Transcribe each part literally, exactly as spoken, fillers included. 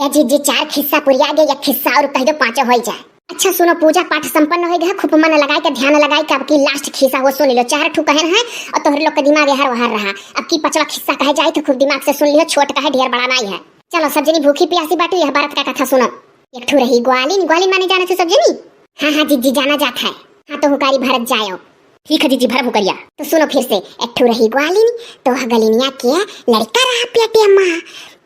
ए जीजी, चार खिस्सा पुरिया गए, एक खिस्सा और कह दो, पाँचों होइ जाए। अच्छा सुनो, पूजा पाठ संपन्न होइ गए, खूब मन लगाए के, ध्यान लगाए के, अब की last खिस्सा हो सुन लो। चार ठू कहन है और तोहरे लोग के दिमाग एहर ओहर रहा। अब की पचवा खिस्सा कहे जाए तो खूब दिमाग से सुन लियो, छोट कहे, ढेर बड़ा नाई है। चलो सब जनी भूखी प्यासी बाटू, यह बरत का कथा सुनो। एक ठू रही ग्वालिन, ग्वालिन माने जाने से सब जनी? हाँ हाँ जीजी, जाना जात है। हाँ तो हुकारी भरत जायो। ठीक है जीजी, भरब हुकरिया। तो सुनो फिर से, एक ठू रही ग्वालिन, तो वह गलिनिया के लड़का रहा पेटे मा,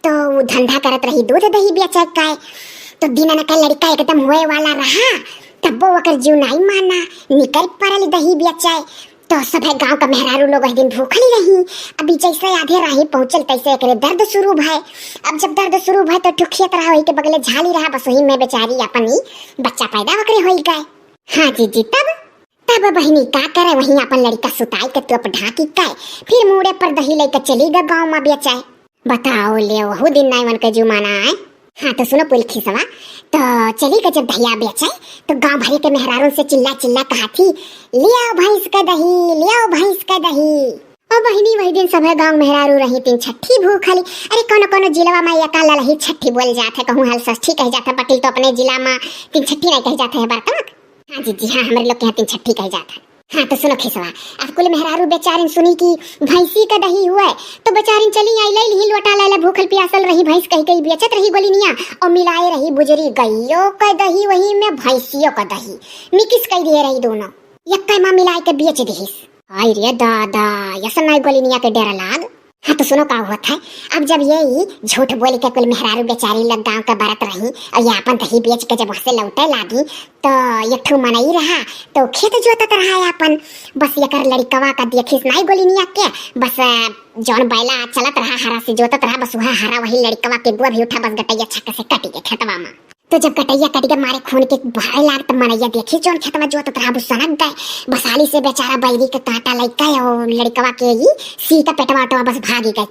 तो उ धंधा करत रही दूध दही बेचे का। तो दिन न का लड़का एकदम होए वाला रहा, तब्बो ओकर जीव नाई माना, निकल पड़ल दही बेचे। तो सभे गांव का मेहरारू लोग वही दिन भूखल रही। अभी जैसे आधे राही पहुंचल तैसे एकरे दर्द शुरू भय। अब जब दर्द शुरू भय तो ठुखियत रहा, वही के बगले झाली रहा, बस वही में बेचारी अपन ही बच्चा पैदा ओकरे होई गए। हाँ जीजी, तब तब बहिनी का करे, वहीं अपन लड़का सुताई के तोप ढाकी के, फिर मूड़े पर दही लेके चली ग गाँव में बेचे। बताओ ले, वहू दिन नाई मन के जुमाना आए। हाँ तो सुनो पुलखी सवा, तो चली ग जब दहिया बेचे, तो गाँव भरे के मेहरारून से चिल्ला चिल्ला कहा थी, "लियाओ भैंस का दही, लियाओ भैंस का दही।" और बहिनी वही दिन सभे गाँव मेहरारू रही तीन छठी भूखली। अरे कोनो कोनो जिलवा में एका ललही छठी बोल जात है, कहूँ हल षष्ठी कह जात है, बकिल तो अपने जिला में तीन छठी नहीं कह जात है बरतमक। हाँ जीजी, हाँ, हमरे लोग के यहाँ तीन छठी कहे जात है। हाँ, तो सुनो खिसवा, अब कुल मेहरारू बेचारिन सुनी कि भैंसी का दही हुए, तो बेचारिन चली आई, ले लिही लोटा, ले ले, भूखल पियासल रही भैंस कही कही बेचत रही गोलिनिया, और मिलाए रही बुजरी गइयो का दही, वही में भैंसियो का दही, मिकिस कई दिए रही दोनों, यक्का मा मिलाए के बेच दिहिस। हाय रे दादा, यसन नाई गोलिनिया के डर लाग। हाँ, तो सुनो का हुआ था। अब जब ये ई झूठ बोल के कुल मेहरारू बेचारी लोग गाँव के बरत रही और ये आपन दही बेच के जब वहाँ से लौटे लागी, तो एक ठू मनई रहा, तो खेत जोतत रहा आपन। बस एकर लड़िकवा का देखिस नाई गोलिनिया के, बस, अ, जौन बैला चलत रहा, हरा से जोतत रहा, बस वह हरा वही लड़िकवा के गुआ भी उठा, बस गटैया छक्के से कटी के खेतवा में। तो जब गटैया कट के मारे खून के बहाए लाग, तब मनैया देखी जौन खेतवा जोतत रहा, वो सनक गए। बसाली से बेचारा बैरी के कांटा लइका और लड़िकवा के ई सी का पेटवा उटवा बस भागी गए,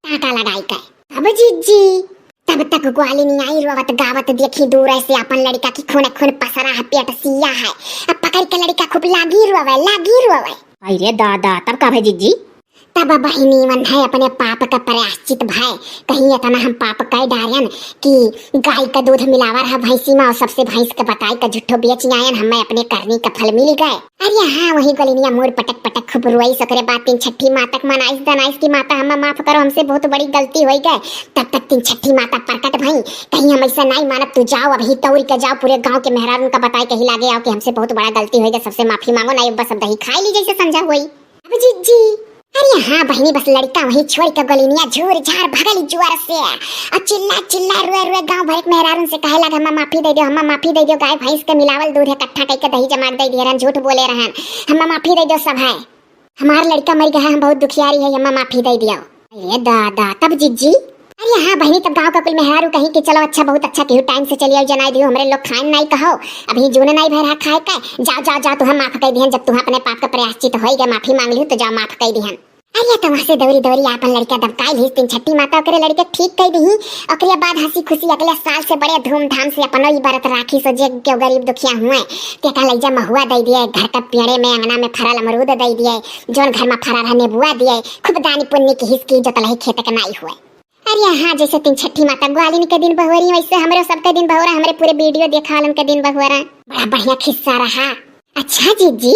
कांटा लगाई के। अब जीजी, तब तक ग्वालिनी आई रोवत गावत देखी दूर से अपन लड़िका की खून खून पसरा है, पेट सिया है। अब पकड़ के लड़िका खूब लागी रोवे, लागी रोवे। अरे दादा, तब का भई जीजी? तब बहिनी मन है अपने पाप का प्रायश्चित भय, कहीं इतना हम पाप कर डारन कि गाय का दूध मिलावा रहा भैंसी में और सबसे भैंस के बताई का झूठो बेच आयन, हमें अपने करनी का फल मिल गए। अरे हाँ, वही गोलिनिया मोर पटक पटक खूब रोई, सकरे बाद तीन छठी माता के मनाइस दनाइस की माता हमें माफ करो, हमसे बहुत बड़ी गलती हो गए। तब तक तीन छठी माता प्रकट भई, कहीं हम ऐसा नहीं मानब, तू जाओ अभी दौड़ के जाओ पूरे गांव के मेहरारून का बताए कहीं लागे आओ कि हमसे बहुत बड़ा गलती हो गए, सबसे माफी मांगो, नहीं बस अब दही खाई ली जैसे संझा हुई। अब जीजी, अरे हाँ बहिनी, बस लड़िका वहीं छोड़ के गोलिनिया झूर झार भगली जुआर से, और चिल्ला चिल्ला रोए रोए गांव भर के मेहरारून से कहे लग, "हम्मा माफी दे दो, हम्मा माफी दे दो, गाय भैंस के मिलावल दूध है, कट्ठा कई के दही जमा के दे दिए रहन, झूठ बोले रहन, हम्मा माफी दे दो सब है, हमार लड़िका मर गया है, हम बहुत दुखियारी है, हम्मा माफी दे दियो।" अरे दादा, तब जीजी? अरे हाँ बहिनी, तब गांव का कुल मेहरारू कहीं कि चलो अच्छा, बहुत अच्छा, केहू टाइम से चली आओ, जनाई दियो, हमरे लोग खाए नाई कहो, अभी जून नाई भर रहा खाए का, जाओ जाओ जाओ, तुहा माफ कर दिहन, जब तुहा अपने पाप का प्रायश्चित होई गए, माफी मांग लियो तो जाओ माफ कर दिहन। अरे तो वहाँ से दौरी दौरी आपन लड़िका दबकाई लीस, तीन छठी माता ओकरे लड़िका ठीक कर दिही, ओकरे बाद हंसी खुशी अगले साल से बड़े धूमधाम से अपनो ई बरत राखी से जे केहू गरीब दुखिया हुए, तेका लैजा महुआ दे दिए, घर का पेड़े में अंगना में फरल अमरूद दे दिए, जौन घर में फरल है नेबुआ दिए, खूब दानी पुण्य की हिसकी जो तलही खेत के नाई हुए। अरे हाँ, जैसे तीन छठी माता ग्वालिन के दिन बहुरी, वैसे हमरे सबके दिन बहुरा, हमरे पूरे वीडियो देखा वालन के दिन बहुरा। बड़ा बढ़िया खिस्सा रहा। अच्छा जीजी,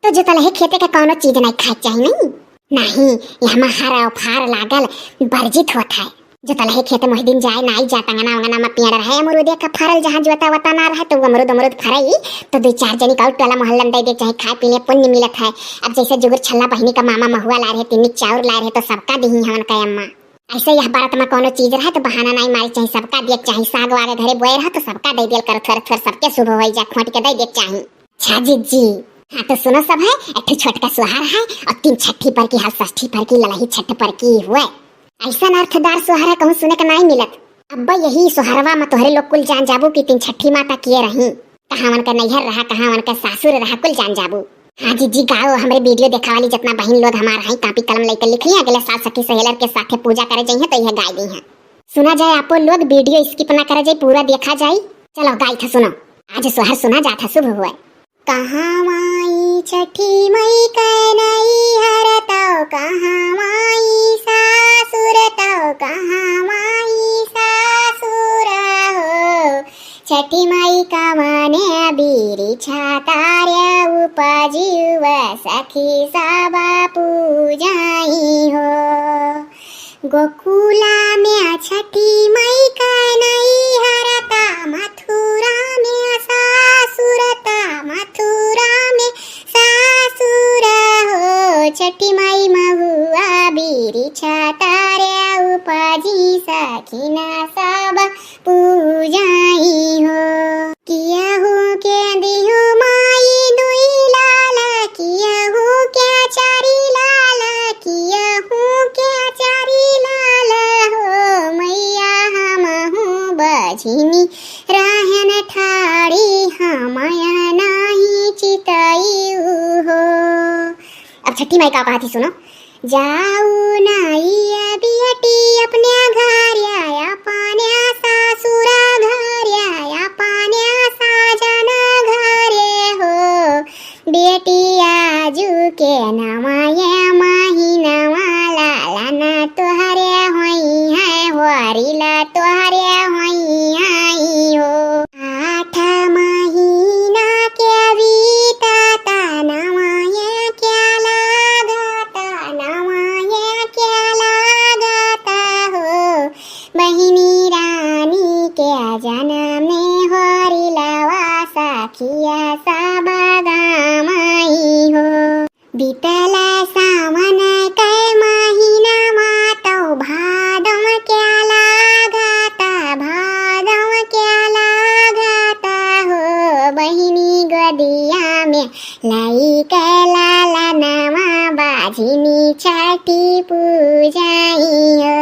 तो जो तलहे खेते का कौनो चीज नहीं खाए चाहिए नहीं? नहीं, यहाँ हरा फार लागल वर्जित होत है। जो तलहे खेते में दिन जाए ना आई जात, अंगना अंगना में पेड़ रहे, अमरूदे का फरल जहाँ जोता वता ना रहे, तो वो अमरूद अमरूद फरई, तो दो चार जनी का और टोला मोहल्ला में दे दे, चाहे खाए पीने पुण्य मिलत है। अब जैसे जुगुर छल्ला बहिनी का मामा महुआ ला रहे, तिन्नी चाउर ला रहे, तो सबका दिही हवन का अम्मा। ऐसे यह बरत में कोनो चीज रहे तो बहाना नहीं मारे चाही, सबका देख चाही। साग वाग घरे बोए रहा तो सबका दे दियल करो, थोड़ा थोड़ा सबके शुभ होई जा, खोट के दे देख चाही। अच्छा जीजी, हाँ तो सुनो सब है, एक ठो छोटका सोहर है और तीन छठी पर की, हल षष्ठी पर की, ललही छठ पर की हुए। ऐसा अर्थदार सोहर है कहूँ सुने के नहीं मिलत। अब यही सोहरवा में तोहरे लोग कुल जान जाबू कि तीन छठी माता किए रही। कहाँ उनका नैहर रहा, कहाँ उनका सासुर रहा, कुल जान जाबू। हाँ जीजी, गाओ, हमरे वीडियो देखा वाली जितना बहिन लोग हमार हैं, कॉपी कलम लेकर लिख लिया, अगले साल सखी सहेलर के साथे पूजा करे जाइए तो यह गाय दी हैं। सुना जाए आपो लोग, वीडियो skip ना करे जाए, पूरा देखा जाए। चलो गाई था सुनो, आज सोहर सुना जात है, शुभ हुए। कहाँ माई छठी माई कै नैहर तौ, कहाँ माई सासुर तौ, कहाँ माई सासुर छठी माई कवने बिरिछा तारे उपजिउ सखी सब पूजाई हो। गोकुला में छठी माई क नैहर ता मथुरा में सासुर ता मथुरा में सासुर हो। छठी माई महुआ बिरिछा तारे उपजी सखिना सब पूजाई हो। कियहू के दिहु माई दुई लाल, कियहू के चारी लाल, कियहू के चारी लाल हो। मैया हमहू बझिनी रहन ठाड़ी, हमया नाही चितइउ हो। अब छठी माई का कहत ही सुनो। जाउ ना ये बेटी अपने घर, अपने ससुर घर, अपने साजन घर हो। बेटी आजु के नवा ये महीनवा, लालन तोहरे होइहैं, होरिला तोहरे होइहैं हो। आठ महीना के बीतता, नवा ये क्या लागता, नवा ये क्या लागता हो। बहिनी रानी के जनम में होरिलवा सखिया सब गामई हो। बीतल सावन के महीना मा तौ भादव क्या लागता, भादव क्या लागता हो। बहिनी गोदिया में लइके लालनवा बाझिनी छठी पूजाई हो।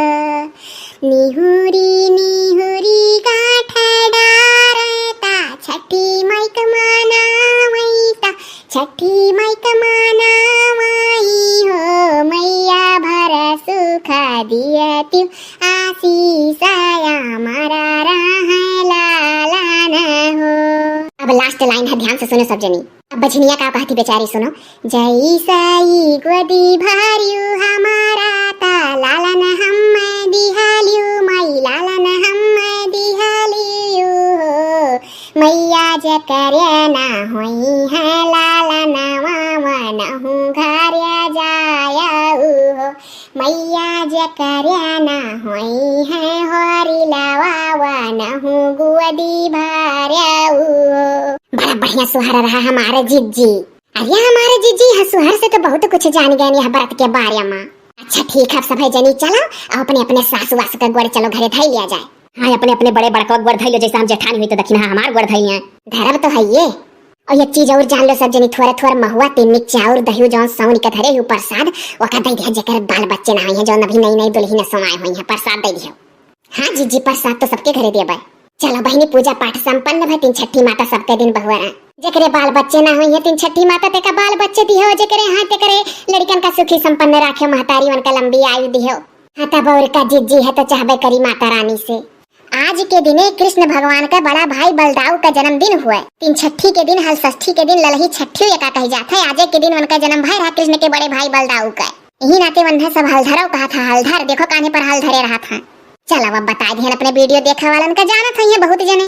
निहुरी निहुरी गाँठ डारैता, छठी माई क मनावैता, छठी माई क मनावई हो। मैया भर सुख दियतिउ, आशीष हमारा रहै लालन हो। अब last line है, ध्यान से सुनो सब जनी। अब बझिनिया का कहती बेचारी सुनो। जैसई गोदी भरिउ हमारा ता, लालन हम्मै दिहलिउ माई, लालन हम्मै दिहलिउ हो। मैया जेकरे ना होइहैं लालनवा, वनहु घरे जायउ हो। मैया जेकरे ना होइहैं होरिलवा, वनहु गोदी भरउ हो। बड़ा बढ़िया सोहर रहा हमार जिज्जी। अरे हमार जिज्जी, यह सोहर से तो बहुत कुछ जान गए यह व्रत के बारे मा। अच्छा ठीक है, अब सभे जनी चलो, अब अपने अपने सासु वासु के गोड़ चलो घरे धई लिया जाए। हाँ, अपने अपने बड़े बड़का गोड़ धई लो, जैसे हम जेठानी हुई तो दखिनहा हमार गोड़ धई लिया। धरब तो है ये। और एक चीज और जान लो सब जनी, थोड़ा थोड़ा महुआ, तिन्नी, चाउर, दही, जौन सौनी के धरे हु प्रसाद, ओका दे दिया जेकर बाल बच्चे ना होइहैं, जौन अभी नई नई दुल्हिन समाए होइहैं, प्रसाद दे दियो। हाँ जिज्जी, प्रसाद तो सबके घरे देबै। चलो बहिनी, पूजा पाठ संपन्न भै, तीन छठी माता सबके दिन बहुआ रहे। जेकरे बाल बच्चे ना होइहैं तीन छठी माता, तेका बाल बच्चे दिहो, जेकरे हाँ तेकरे लड़िकन का सुखी संपन्न राखे महतारी, उनका लंबी आयु दिहो। हाँ तब और का जिज्जी, है तो चाहबे करी माता रानी से। आज के दिने कृष्ण भगवान का बड़ा भाई बलदाऊ का जन्मदिन हुए। तीन छठी के दिन, हल षष्ठी के दिन ललही छठी एका कही जात है। आजे के दिन उनका जन्म भय रहा कृष्ण के बड़े भाई बलदाऊ का। यही नाते वन्हे सब हलधरव कहा था, हलधर देखो कान्हे पर हल धरे रहा था। चलो अब बताइ दिहन अपने video देखे वालन का, जानत है ये बहुत जने।